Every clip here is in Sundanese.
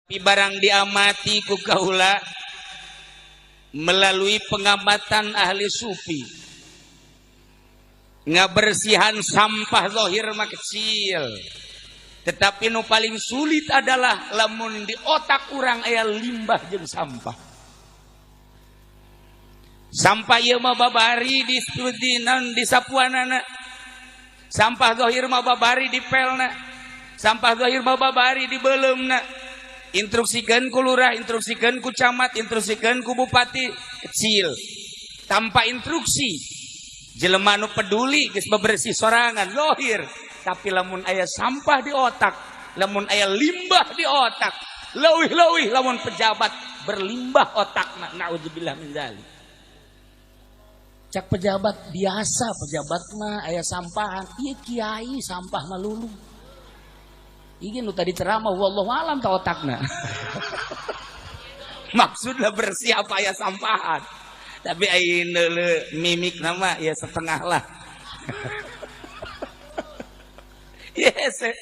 Tapi barang diamati ku kaula melalui pengamatan ahli sufi, ngabersihan sampah zahir mah kecil, tetapi nu paling sulit adalah lamun di otak urang aya limbah jeung sampah. Sampah ieu mah babari di non di sapuanana, sampah zahir mah babari di pelna, sampah zahir mah babari di beuleumna. Instruksikan ku lurah, instruksikan ku camat, instruksikan ku bupati, kecil. Tanpa instruksi jelema nu peduli geus bebersih sorangan lohir. Tapi lamun aya sampah di otak, lamun aya limbah di otak, leuwih-leuwih lamun pejabat berlimbah otakna, naudzubillah min dzalik. Cak pejabat biasa, pejabat mah aya sampahan, ieu kiai sampah mah lulu. Iki nu tadi ceramah wallahu alam ta otakna. Maksudna bersih apa aya sampahan. Tapi ayeuna mimik nama ya setengah lah. Yes.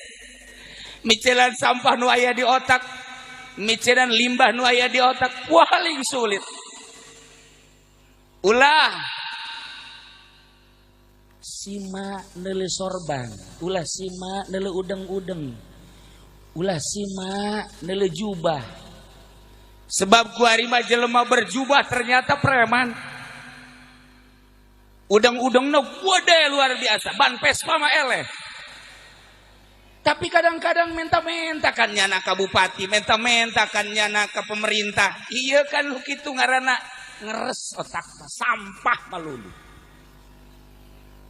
Micelan sampah nu aya di otak, micelan limbah nu aya di otak paling sulit. Ulah sima neuleuh sorban, ulah sima neuleuh udeng-udeng, ulah sima neuleuh jubah. Sebab kuari mah jelema berjubah ternyata preman. Udeng-udengna gede luar biasa, ban Vespa mah eleh. Tapi kadang-kadang menta-menta kan nyana ka bupati, menta-menta kan nyana ka pemerintah. Iya kan lu kitu ngaranna ngeres otak mah, sampah malulu.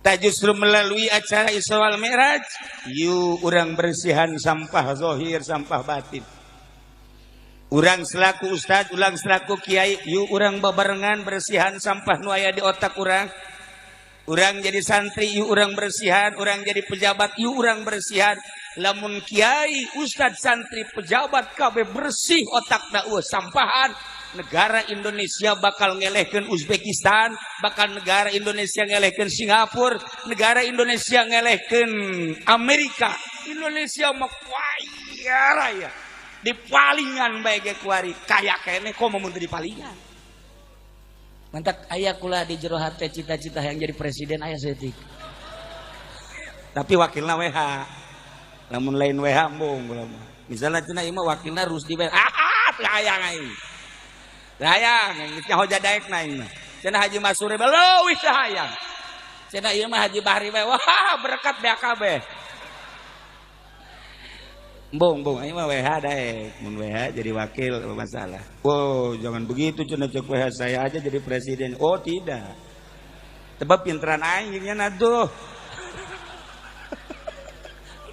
Tak justru melalui acara Isra wal Mi'raj, yuk urang bersihan sampah zahir, sampah batin. Urang selaku ustad, urang selaku kiai, yuk urang babarengan bersihan sampah nu aya di otak urang. Urang jadi santri, yuk urang bersihan, urang jadi pejabat, yuk urang bersihan. Lamun kiai, ustad, santri, pejabat kabeh bersih otakna eueuh sampahan, negara Indonesia bakal ngelehkeun Uzbekistan, bakal negara Indonesia ngelehkeun Singapura, negara Indonesia ngelehkeun Amerika. Indonesia mah kaya raya. Di palingan bae ge kuari kaya keneh komo mun teu di palingan. Mantak aya kula di jero hate cita-cita yang jadi presiden aya saeutik. Tapi wakilna WH. Lamun lain WH embung kula mah. Misalna cenah ieu mah wakilna Rusdi bae. Ah, teu hayang aing. Hayang, geus nyaho jadaekna aing mah. Cenah Haji Masuri bae leuwih teu hayang. Cenah ieu mah Haji Bahri bae, wah berkat BAKB. Embung, embung, aing mah WH daek. Mun WH jadi wakil apa masalah. Wow, jangan begitu cenah cek WH, saya aja jadi presiden. Oh, tidak. Sebab pinteran aing jeung nya tuh.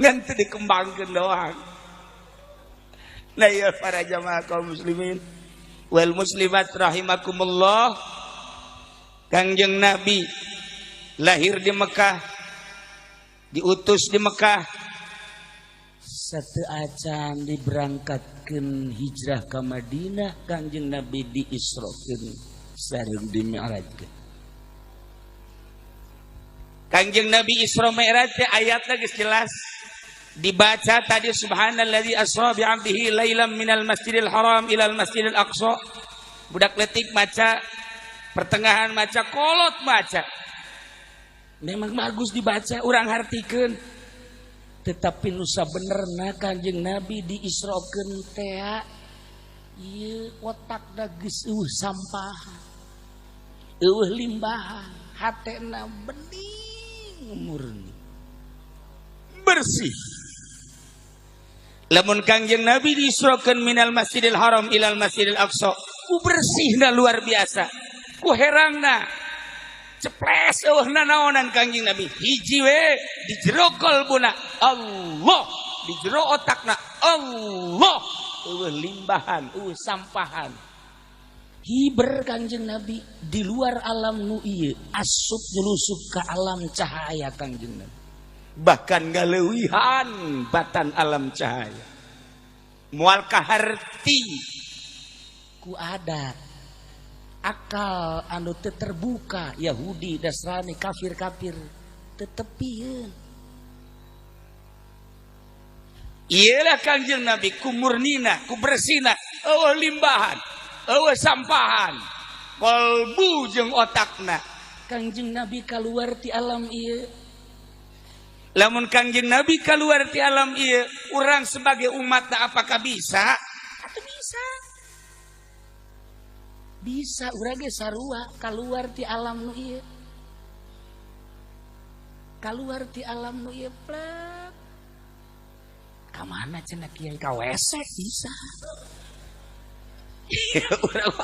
Ngan teu dikembangkeun doang. Nah ya para jamaah kaum muslimin wal muslimat rahimakumullah. Kangjeng Nabi lahir di Mekah, diutus di Mekah, sateuacan diberangkatkeun hijrah ka Madinah, Kangjeng Nabi diisrokeun sareng dimi'rajkeun. Kangjeng Nabi Isra Mi'raj teh ayatna geus jelas dibaca tadi, subhanalladzi asra bi 'abdihi lailan minal masjidil haram ilal masjidil aqsa. Budak letik maca, pertengahan maca, kolot maca. Memang bagus dibaca, urang hartikeun. Tetapi nu sabenerna Kanjeng Nabi diisrokeun teh ieu otakna geus eueuh sampah, eueuh limbahan, hatena bening murni, bersih. Lamun Kangjeng Nabi diisrokeun minal Masjidil Haram ilal Masjidil Aqsa, ku bersihna luar biasa, ku herangna ceples eueuh nanaonan Kangjeng Nabi. Hiji we di jero kolbuna Allah, di jero otakna Allah, eueuh limbahan, eueuh sampahan. Hiber Kangjeng Nabi di luar alam nu ieu, asup nyelusup ke alam cahaya Kangjeng Nabi. Bahkan ngaleuwihan batan alam cahaya. Moal kaharti ku adat akal anu teu terbuka, Yahudi, Nasrani, kafir-kafir tetepieun. Iyalah Kangjeng Nabi ku murnina, ku bersina, eueuh limbahan, eueuh sampahan. Kolbu jeung otakna. Kangjeng Nabi keluar ti alam ieu. Lamun Kangjeng Nabi keluar ti alam ieu, urang sebagai umatna apakah bisa? Atuh bisa. Bisa urang ge sarua keluar ti alam nu ieu. Keluar ti alam nu ieu plek. Ka mana cenah kiai ka WC bisa. Urang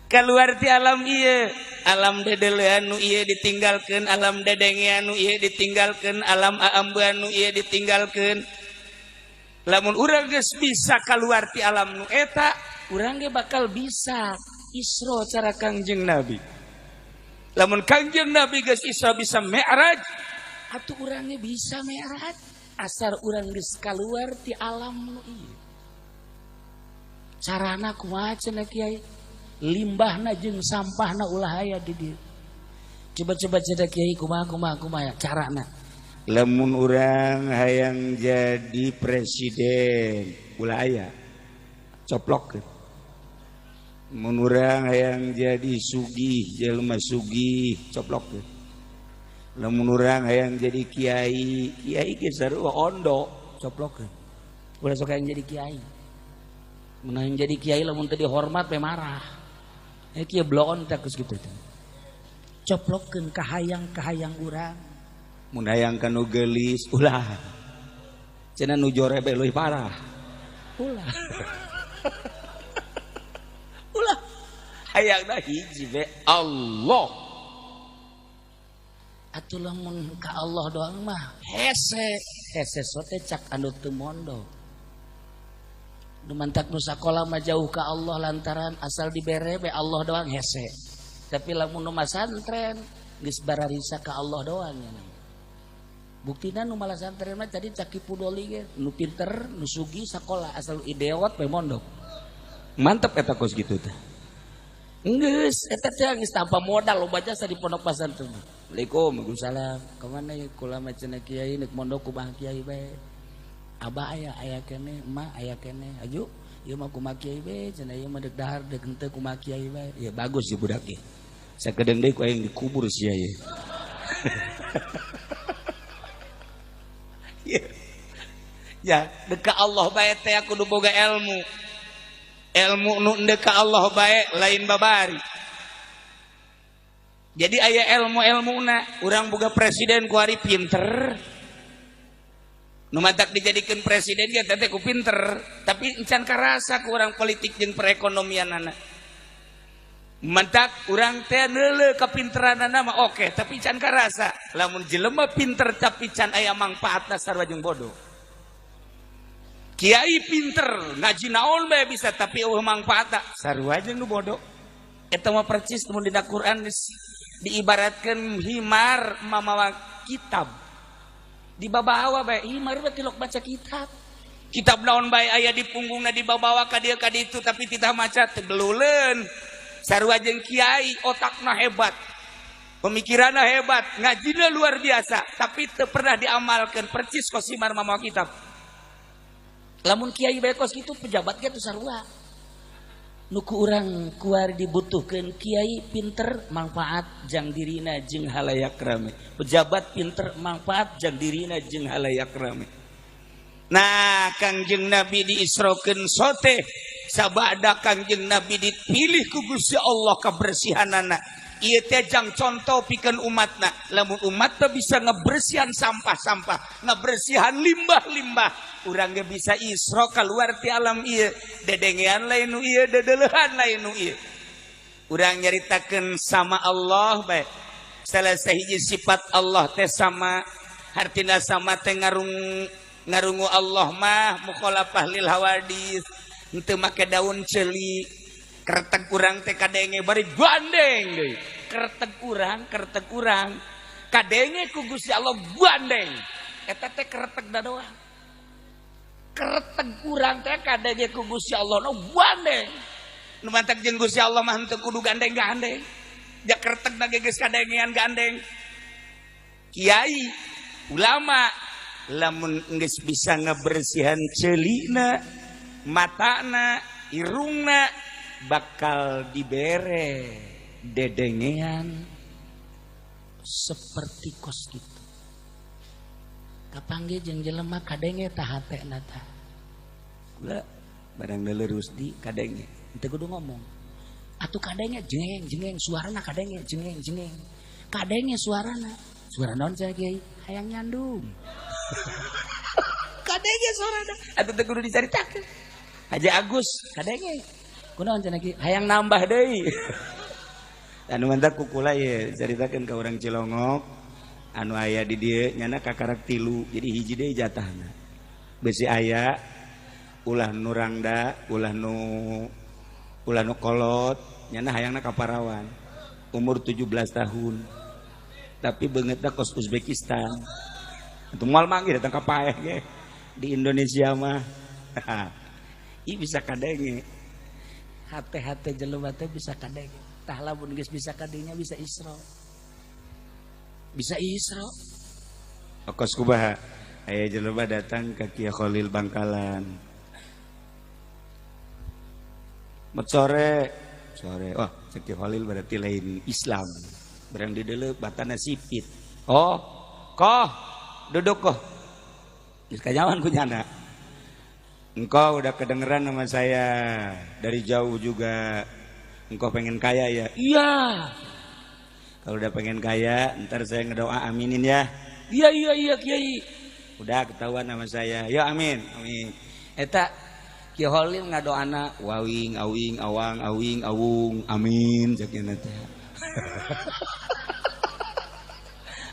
keluar ti alam ieu, alam dedelean nu ieu ditinggalkeun, alam dedengean nu ieu ditinggalkeun, alam aambean nu ieu ditinggalkeun. Lamun urang geus bisa keluar ti alam nu eta, urang ge bakal bisa Isra cara Kangjeng Nabi. Lamun Kangjeng Nabi geus Isra bisa Mi'raj, atuh urang ge bisa Mi'raj asal urang geus keluar ti alam nu ieu. Carana kumaha cenah kiai? Limbahna jeung sampahna ulah aya di dieu. Coba-coba cenah kiai kumaha kumaha kumaha carana. Lamun urang hayang jadi presiden ulah aya coplok. Mun urang hayang jadi sugih jelema sugih coplok. Lamun urang hayang jadi kiai, kiai ge sarua ondo coplok. Ulah sok hayang jadi kiai. Mun hayang jadi kiai lamun teu dihormat we marah. Kieu bloon teh geus kitu teh. Coplokkeun kahayang-kahayang urang. Mun hayang ka nu geulis ulah. Cenah nu jorebe leuwih parah. Ulah. Ulah. Hayangna hiji be Allah. Atuh lamun ka Allah doang mah hese, hese sote cak anu teu mondo. Nu mantak nu sakola mah jauh ka Allah lantaran asal dibere be Allah doang hese. Tapi lamun nu masantren geus bararisa ka Allah doang ya. Buktina nu malasantren mah tadi cak Ki Pudoli ge nu pinter, nu sugih sakola asal ideot be mondok. Mantep eta kos kitu teh. Geus eta teh geus tanpa modal loba jasa di pondok pesantren. Assalamualaikum, waalaikumsalam. Ka mana ye kula mah cenah kiai nek mondok ku bah kiai bae. Abah aya aya keneh, emak aya keneh. Aju, ieu mah kumaha kiai bae, cenah ieu mah deuk dahar deuk henteu kumaha kiai bae. Ya bagus si budak ge. Sakedeung deui ku aing dikubur sia ye. Ya, deuk ka Allah bae teh kudu boga ilmu. Ilmu nu deuk ka Allah bae lain babari. Jadi aya ilmu-ilmuna, urang boga presiden ku ari pinter. Nu matak dijadikeun presiden ge teh ku pinter, tapi encan karasa ku urang politik jeung perekonomianana. Mantak urang teh neuleuh kapinteranana mah oke, tapi can karasa. Lamun jelema pinter tapi can aya mangpaatna sarua jeung bodoh. Kiai pinter, ngaji naon bae bisa tapi eueuh mangpaatna sarua jeung nu bodoh. Eta mah percis mun dina Quran diibaratkeun himar mamawa kitab. Dibabawa bae himar bae tilok baca kitab. Kitab naon bae aya di punggungna dibabawa ka dieu ka ditu tapi titah maca teu beluleun. Sarua jeung kiai otakna hebat, pemikiranna hebat, ngajina luar biasa, tapi teu pernah diamalkeun percis kos himar mamawa kitab. Lamun kiai bae kos kitu pejabat ge teu sarua. Nu ku urang kuari dibutuhkeun kiai pinter manfaat jang dirina jeung halayak rame. Pejabat pinter manfaat jang dirina jeung halayak rame. Nah, Kangjeng Nabi diisrokeun sote sabada Kangjeng Nabi dipilih ku Gusti Allah kabersihanana. Ieu teh jang contoh pikeun umatna. Lamun umatna bisa ngebersihan sampah-sampah, ngebersihan limbah-limbah, urang ge bisa isra keluar ti alam ieu. Dedengean lain nu ieu, dedeleuhan lain nu ieu. Urang nyaritakeun sama Allah bae. Salah sahiji sifat Allah teh sama, hartina sama teh ngarungu Allah mah mukhalafah lil hawadis. Henteu make daun ceuli. Kertek urang teh kadenge bari gandeng deui. Kertek urang kadenge ku Gusti Allah gandeng. Eta teh kertek da doang. Kertek urang teh kadenge ku Gusti Allah nu gandeng. Nu mantak jeung Gusti Allah mah henteu kudu gandeng-gandeng. Ja kertek na ge geus kadengean gandeng. Kiai, ulama, Lamun geus bisa ngebersihan ceulina, matana, irungna bakal dibere dedengean seperti kos gitu. Kapanggih jeung jelema kadenge tah hatena tah. Kula barang deuleu Rusdi kadenge, teu kudu ngomong. Atuh kadenge jengeng jengeng suarana kadenge jengeng jengeng. Kadenge suarana. Suara naon cenah kiai? Hayang nyandung. Kadenge suarana. Atuh teu kudu dicaritakeun. Haji Agus kadenge. Kunaon cenah kiai? Hayang nambah deui. Anu mantak kukula ye caritakeun ka urang Cilongok anu aya di dieu nyana kakarak tilu jadi hiji deui jatahna. Besi aya ulah nu rangda, ulah nu kolot, nyana hayangna ka parawan. Umur 17 tahun. Tapi beungeutna kos Uzbekistan. Atuh moal manggih datang ka paeh ge. Di Indonesia mah. Ih bisa kadenge. Hate-hate jelema teh bisa kadenge. Tah lamun geus bisa kadinya bisa isra. Bisa isra. Kos kumaha? Aya jelema datang ka Kiai Khalil Bangkalan. Mat sore, sore. Wah, cek Kiai Khalil berarti lain Islam. Barang di deuleu batana sipit. Oh, koh, duduk koh. Geus kanyawan ku nyana. Engkau udah kedengeran sama saya dari jauh juga. Engkau pengen kaya ya? Iya. Kalau udah pengen kaya, ntar saya ngedoa aminin ya. Iya iya iya kiai. Udah ketahuan sama saya. Ya amin, amin. Eta Ki Khalil ngadoana wawing awing awang awing awung amin cek nya teh.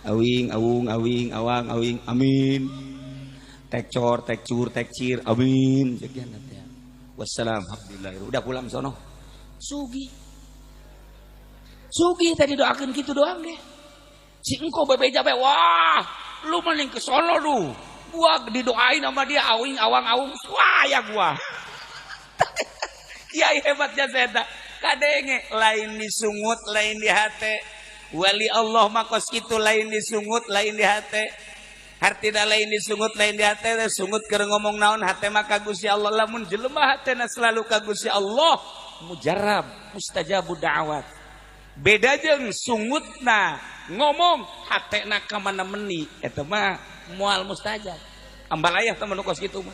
Awing awung awing awang awing amin. Tekcor tekcur tekcir amin cek nya teh. Wassalam alhamdulillah. Udah pulang sono. Sugi. Sugi tadi doakeun kitu doang deh. Si engkau bebeja be wah, lu mending ke sono lu. Gua didoain sama dia awing awang awung, wah ya gua. Kiai hebatnya saya kadenge lain disungut lain di hate. Wali Allah mah kos kitu lain disungut lain di hate. Hartina lain disungut lain di hate, sungut keur ngomong naon hate mah ka Gusti Allah. Lamun jelema hatena selalu ka Gusti Allah, mujarab mustajabud da'wat. Beda jeung sungutna ngomong hatena ka mana meni eta mah moal mustajab. Ambalayah teman kos kitu mah.